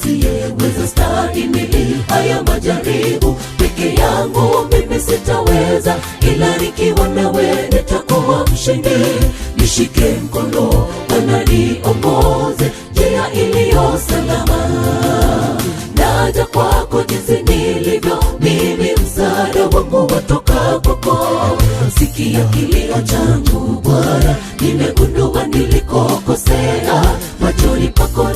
nisiyeweza stahimili haya majaribu. Peke yangu mimi sitaweza, ila nikiwa nawe nitakuwa mshindi. Nishike mkono Bwana, niongoze njia iliyo salama. Naja kwako jinsi nilivyo mimi, msaada wangu watoka kwako. Sikia kilio changu Bwana, nimegundua nilikokosea, machoni pako.